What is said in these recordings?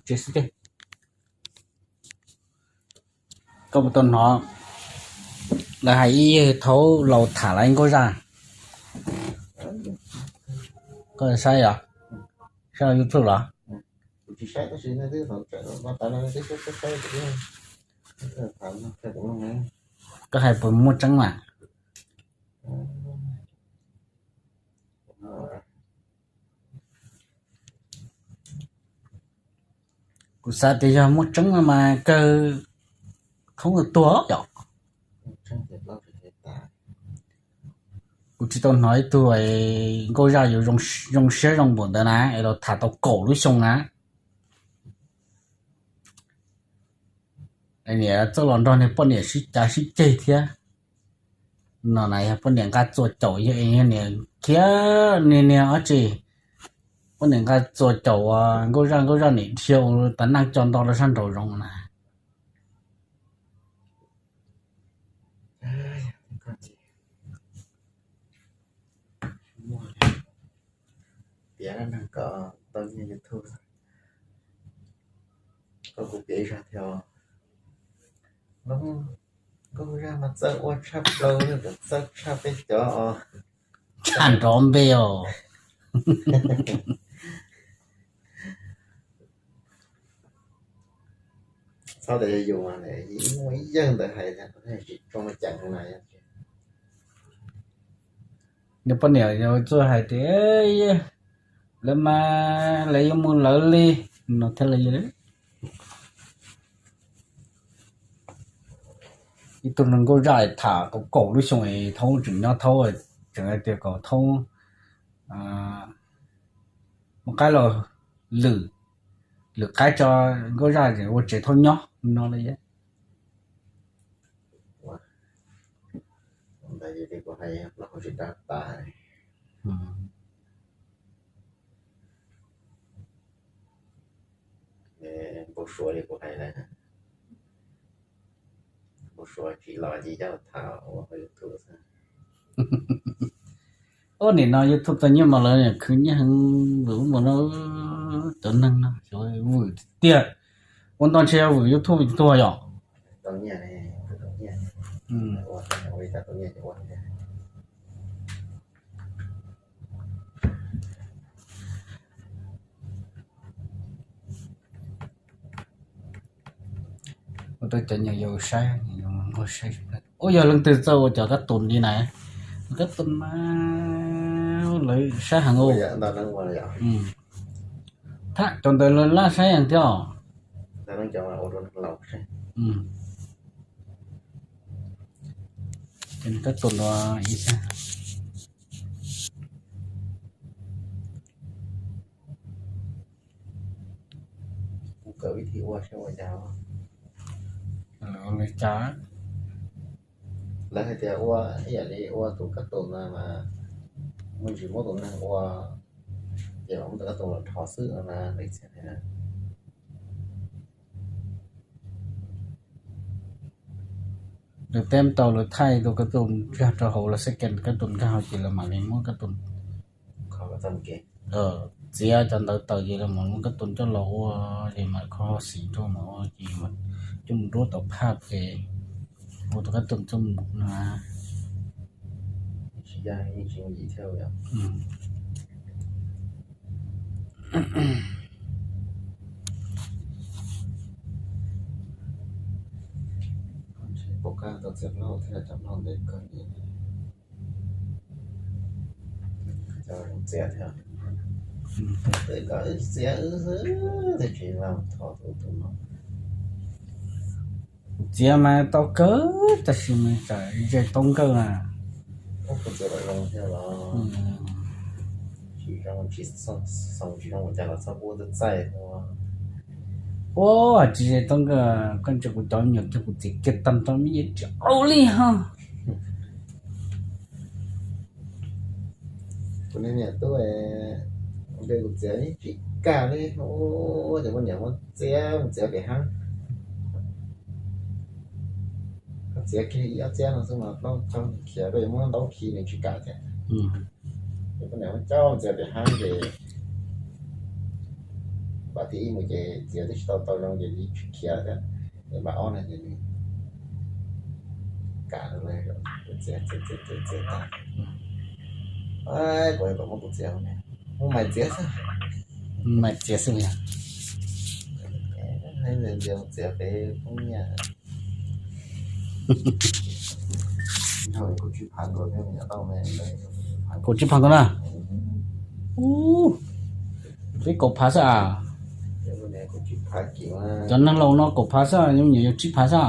Tsis xwb tiag. Koj puas tau hnov lawv hais ib yawg thaub laus tham lawv nkauj zaj? Koj saib os? Saib YouTube los? Koj hais puas muaj tseeb mas? Kuv xav tias yog muaj tseeb no mas kawg thoob tuag yom. Kuv tsis tau hnov ib tug nkauj zaj yuav zoo siab zoo npaum ntawd na es los tham tau kaum lub xyoo na. Niam txawj los nrog niag poj niam sib cav sib ceg thiab. No na yog poj niam nqa txuas caum yog niam khiav niag niag ob tsi. Poj niam nqa txuas caum nkauj zaj, nkauj zaj niam dhia ua tas neej co nto rau sab nraum zoov na. Piav neeg kom tau nyiaj YouTube, koj kuj piav ib zaj thiab. Nkauj zaj mas txawj ua tshaj plaws, txawj tshaj peb cov os. Tshaj nrov npe os. Txhob tias yog yus mas muaj ib yawg ntawd hais tsis tso ceev na. Nws poj niam yuav txawj hais tias lawv mas lawv yuav mus lawv li no thiaj li. Ib tug neeg nkauj zaj tham kaum kaum lub xyoo es thaub tseem nyob, thaub tseem hais tias kom thaub mus qaib los lwm, lwm qaib tso nkauj zaj ua tsev thaub nyob no li. Npau suav li kuv hais na, npau suav tsis los ces coj tham ua YouTube xwb. Ub, nim no YouTube tau nyiaj mas lawv khwv nyiaj heev vwm ub npaum no. Cov neeg no vwm tiag tiag. Ua ntoj ntshe yog vwm YouTube tuag yom. Ua rau cov nyuam yaus saib, nyuam yaus saib. Ub, yog leej twg txawj ua cov kab tus li na, kab tus mas lawv saib heev. Thab cov ntawd lawv laj saib heev thiab os. Kab tus no ib sab. Lawv hais tias ua ib yam li ua tus kab tus no mas muaj ntsis muab tus neeg ua, ces muab tus kab tus los dhos xwb no na. Lawv teb tau lawv thaij tus kab tus nkag rau hauv, lawv xeb kem kab tus nkag hauv ces lawv mam li muab kab tus txiav cov ntawv tawm ces lawv mam muab kab tus coj los ua, ces mam kho xim rau mam ua ces coj mus nruab tau phaj ces ua tus kab tus coj mus na. Pom kab tau txiav plaub hau thiab cov plaub hau ntev kawg li. Cov zoo txiav thiab. Txiav wb xwb, twb tsis lam thov tus tus no. Txiav mas tau kawg tab sis mas tsam ze tau nkawj na. Txiav los zoo thiab los tsis zoo, tsis zoo ua cas los txhob ua txaij. Ua tsis ze tau nkawj, koj ntsia kuv cov me nyuam kiag kuv txiav kiag tag nrho me nyuam tsis au li ho. Kuv niag niam tub npe kuv txiav tsis kaj li, ua cas muaj niam muab txiav mus txiav pem haab. Koj txiav kiag ib ob txiab no xwb mas plaub tsau khiav, koj yuav muab ntaub khi nws tsis kam thiab. Ces muaj niam muab coj mus txiav pem haab ces Npaj thib ib mus ces txiav twb tsis tau tau zoo ces li tsis khiav thiab. Ces npaj ob no ces nws kam lawm, txiav txiav txiav txiav tag. Kuv kom muab kuv txiav, muab Maiv txiav xwb. Maiv txiav xwb. Txiav peb poob nyiaj. Kaum tsib phav nkaus na. Ub, peb kaum phav xwb a. Cov neeg laus no kaum phav xwb, nyuam nyuam yog tsib phav xwb.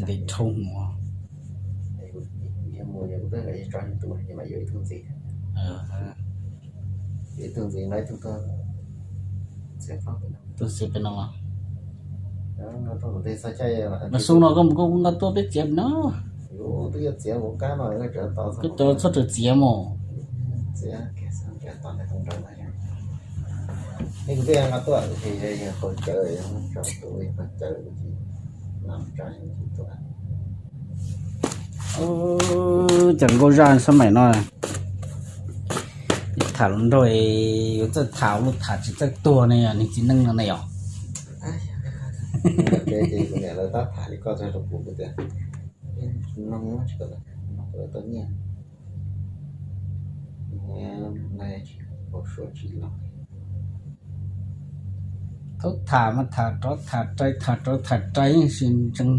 Ntev dhau mus. Tus txiav pem no los? Mas xub no koj mus koj kuj nqa tuaj peb txiav no. Koj cov txhob raws txiav mus. Cov nkauj zaj xab maim no, tham hluas nraug yuav txawj tham lus tham tsis txawj tuag ne, yog neeg txiv neej no ne yom. Thaub tham mas tham rov tham rais, tham rov tham rais yeej tsis ntseeg.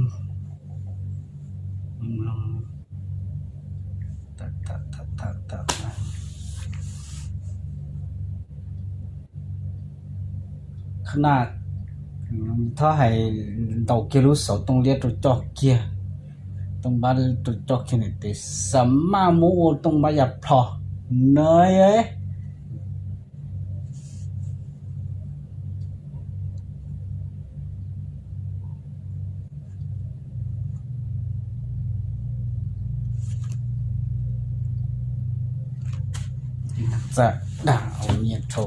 Qhov no txhob hais, ntaus kiag lub xauv tooj liab rau coj kiag, tooj npab rau coj kiag nws tes, xa maj muab ua tooj npab ya plho na. Txawm dag ua nyiaj dhau.